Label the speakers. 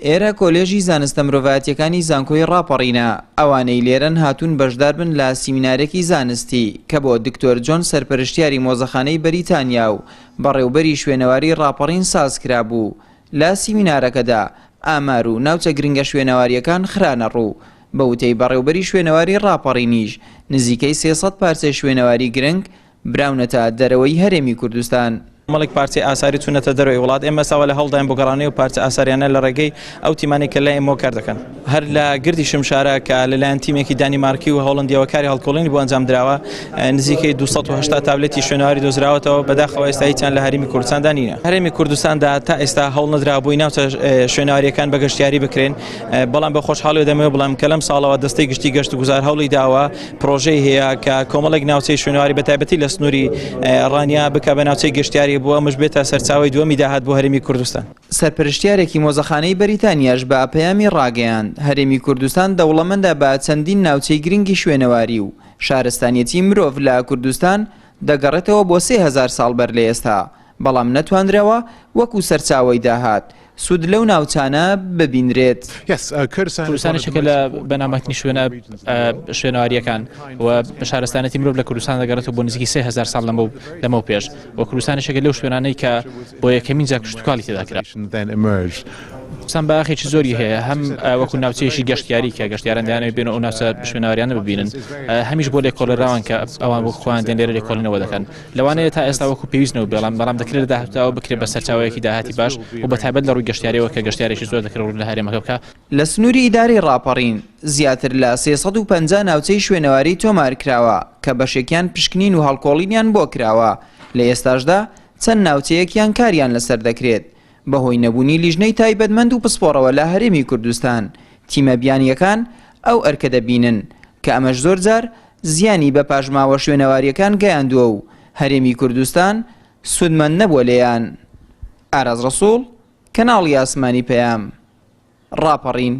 Speaker 1: ئێرە کۆلێژی زانستە مرۆڤایەتیەکانی زانکۆی ڕاپەڕینە، ئەوانەی لێرەن هاتوون بەشداربن لە سیمینارێکی زانستی کە بۆ دکتۆر جۆن سەرپەرشتیاری مۆزەخانەی بەریتانیا و بەڕێوبەری شوێنەواری ڕاپەڕین سازکرابوو. لە سیمینارەکەدا ئامار و ناوچە گرنگە شوێنەوارییەکان خرانەڕوو، بە وتەی بەڕێوبەری شوێنەواری ڕاپەڕینیش نزیکەی 300 پارچەی شوێنەواری گرنگ براونەتە دەرەوەی هەرێمی کوردستان.
Speaker 2: کۆمەڵێک پارچەی ئاساری چوونەتە دەرەوەی وڵات، ئێمە ئێستا وا لە هەوڵداین بۆ گەڕانەوەی ئەو پارچە ئاساریانە لە ڕێگەی ئەو تیمانەی کە لای ئێمەوە کار دەکەن. هەر لە گردی شمشارە کە لەلایەن تیمێکی دانیمارکی و هۆڵەندییەوە کاری هەڵکۆڵینی بۆ ئەنجام دراوە، نزیکەی 280 تابلێتی شوێنەواری دۆزراوەتەوە، بەداخەوە ئێستا هیچیان لە هەرێمی کوردستاندا نینە. هەرێمی کوردستاندا تا ئێستا هەوڵ نەدراوە بۆی ناوچە شوێنەوارییەکان بە گەشتیاری بکرێن، بەڵام بە خۆشحاڵیەوە دەمەوێت بڵێم کە لەم ساڵەوە دەستەی گشتی گەشتوگوزار هەوڵی داوە پرۆژەی هەیە کە کۆمەڵێک ناوچەی شوێنەواری بە تایبەتی لە سنووری ڕانیە بکە بە ناوچەی گەشتیاری بۆ ئەمەش بێتە سەرچاوەی دووەمی داهات بۆ هەرێمی کوردستان.
Speaker 1: سەرپەرشتیارێکی مۆزەخانەی بەریتانیاش بە پەیامی ڕاگەیاند، هەرێمی کوردستان دەوڵەمەندە بە چەندین ناوچەی گرنگی شوێنەواری و شارستانیەتی مرۆڤ لە کوردستان دەگەڕێتەوە بۆ 3000 ساڵ بەر لە ئێستا، بەڵام نەتوانراوە وەکو سەرچاوەی داهات سوود لەو ناوچانە ببینرێت.
Speaker 2: کوردستان یەکێکە لە بەناوبانگترین شوێنە شوێنەوارییەکان و شارستانێتی مرۆڤ لە کوردستان دەگەڕێتەوە بۆ نزیکی 3000 ساڵ لەمەو لەمەو پێش و کوردستان یەکێکە لەو شوێنانەی کە بۆ یەکەمین جار کشتوکاڵی تێدا کرا. کوردستان بایەخێکی زۆری هەیە هەم وەکو ناوچەیەکی گەشتیاری کە گەشتیاران دەیانەوێت بێن و ئەو ناوچە شوێنەواریانە ببینن هەمیش بۆ لێکۆڵەراوان کە ئەوان وەک خۆیان دێن لێرە لێکۆڵینەوە دەکەن. لەوانەیە تا ئێستا وەکو پێویست نەبوو بەڵام بەڵام دەکرێت لە داهاتوودا بکرێت بە سەرچاوەیەکی داهاتی باش و بە تایبەت لە ڕووی گەشتیاریەوە کە گەشتیارێکی زۆر دەکرێت ڕوو لە هەرێمەکە بکا.
Speaker 1: لە سنووری ئیدارەی ڕاپەڕین زیاتر لە 350 ناوچەی شوێنەواری تۆمارکراوە کە بەشێکیان پشکنین و هەڵکۆڵینیان بۆ کراوە، لە ئێستاشدا چەند ناوچەیەکیان کاریان لەسەر دەکرێت، بەهۆی نەبوونی لیژنەی تایبەتمەند و پسپۆڕەوە لە هەرێمی کوردستان، تیمە بیانییەکان ئەو ئەرکە دەبینن، کە ئەمەش زۆرجار زیانی بە پاشماوە شوێنەوارییەکان گەیاندووە و هەرێمی کوردستان سوودمەند نەبووە لێیان. ئاراز ڕەسوڵ، کەناڵی ئاسمانی پەیام، ڕاپەڕین.